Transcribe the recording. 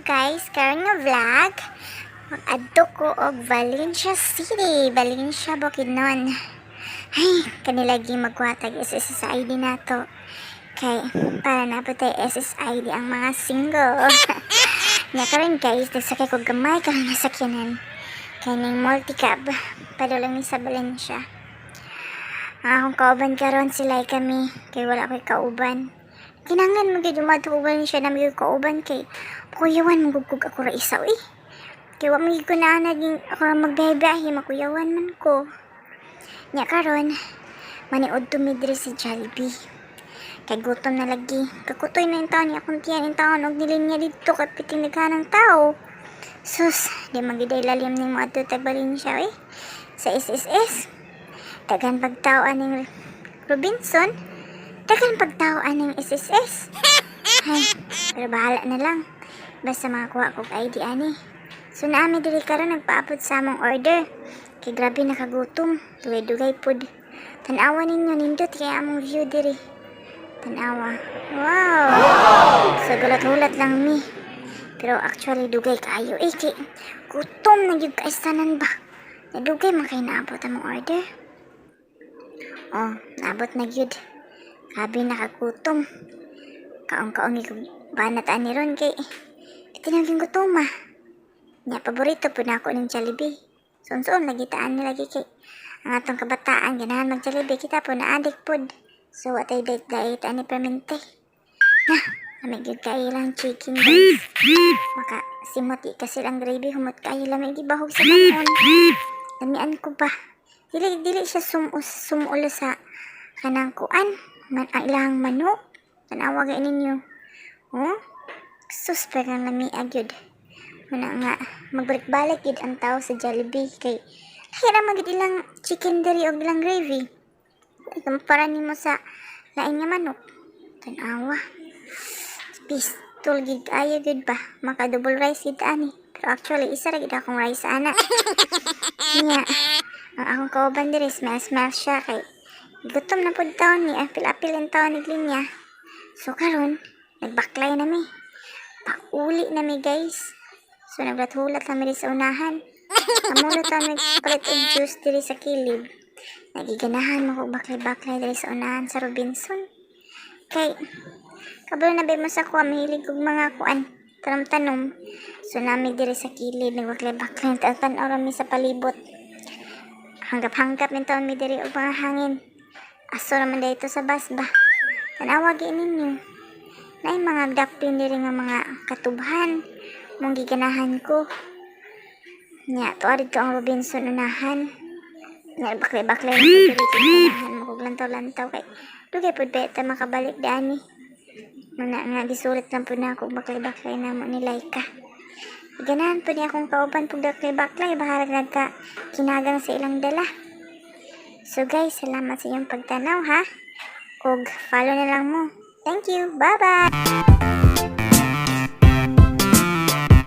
Guys, karon nga vlog, mag-adto ko og Valencia City, Valencia, Bukidnon. Ay, kanila lagi magkuha tag SSS ID nato. Kay para na po tayo SSID ang mga single. Nya karon, guys, nagsakay ko gamay karon nga sakyanan. Kay ning multicab, padulong ni sa Valencia. Ang akong kauban karon sila kami, kay wala ko'y kauban. Kinahanglan mo gyud umadto og Valencia na may kauban kay kuyawan mo gud ako ra isa uy. Kay wa mo gyud ko na naging ako ra magbiyahe, makuyawan man ko. Nya karon maniud mi diri sa Jollibee. Kay gutom na lagi. Kakutoy na yung taon niya akong tiyan yung taon og nilinya dito kay piting naghanang tao. Sus, di man gyud ay lalim ning moadto tag Valencia eh. Sa SSS. Daghan pagtao aning Robinson. Daghan pagtao aning SSS. Ay, pero bahala na lang. Basta makakuha kog ID ani. So naami diri karon nagpaabot sa among order. Kay grabe nakagutom. Dugay-dugay pod. Tan-awa ninyo, nindot kay among view diri. Tanawa. Wow! So gulat-hulat lang mi. Pero actually dugay kaayo eh kay gutom na gyud kaisanan ba. Nadugay man kay naabot among order. Oh, naabot na gyud. Grabe nakagutom. Kaong-kaong ko banat ani ron kay tinaging gutom ah. Nya paborito po na ako ng Jollibee. Sunsoon lagi taan ni lagi kay ang atong kabataan ganahan mag Jollibee, kita po na addict pod. So atay diet diet ani permente. Na, lamig gyud kaayo lang chicken, guys. Maka simot di kasi lang gravy, humot kaayo, lamig gibahog sa kanon. Lamian ko ba? Dili dili siya sumus sumulo sa kanang kuan man ang ilang manok. Tanawa gay ninyo. Oh? Sus, pero lami gyud. Muna nga magbalik-balik gyud ang tao sa Jollibee kay kaya man gyud ilang chicken diri og ilang gravy. Ikumpara nimo sa lain nga manok. Tanawa. Pistol gid kaayo gid ba. Maka double rice gid ani. Pero actually isa ra gid akong rice ana. Nya, ang akong kauban diri smile smile siya kay gutom na pud taon ni apil-apil ang taon ni linya. So karon nagbaklay na mi. Pauli na mi, guys. So naghulat kami diri sa unahan. Amo ta mi palit og juice diri sa kilid. Nagiganahan mo kog baklay-baklay diri sa unahan sa Robinson. Kay kabalo na ba mo sa kuha, mahilig kog mga kuan, tanom-tanom. So nami diri sa kilid nagbaklay-baklay, tan-aw ra mi sa palibot. Hanggap-hanggap min taon mi diri og mga hangin. Aso raman dito sa bus ba. Tanawa gi ninyo. Naay mga duckpin diri nga mga katubhan. Mong giganahan ko. Nya, tuwa dito ang Robinson unahan. Nya, baklay-baklay na ko diri kay ganahan mo kog lantaw-lantaw kay dugay pud beta makabalik dani. Muna nga gisulit lang pud na ako baklay-baklay na mo ni Laika. Ganahan po niya akong kauban pug baklay-baklay, bahalag nagka kinagang sa ilang dala. So guys, salamat sa inyong pagtanaw ha. Og follow na lang mo. Thank you. Bye-bye.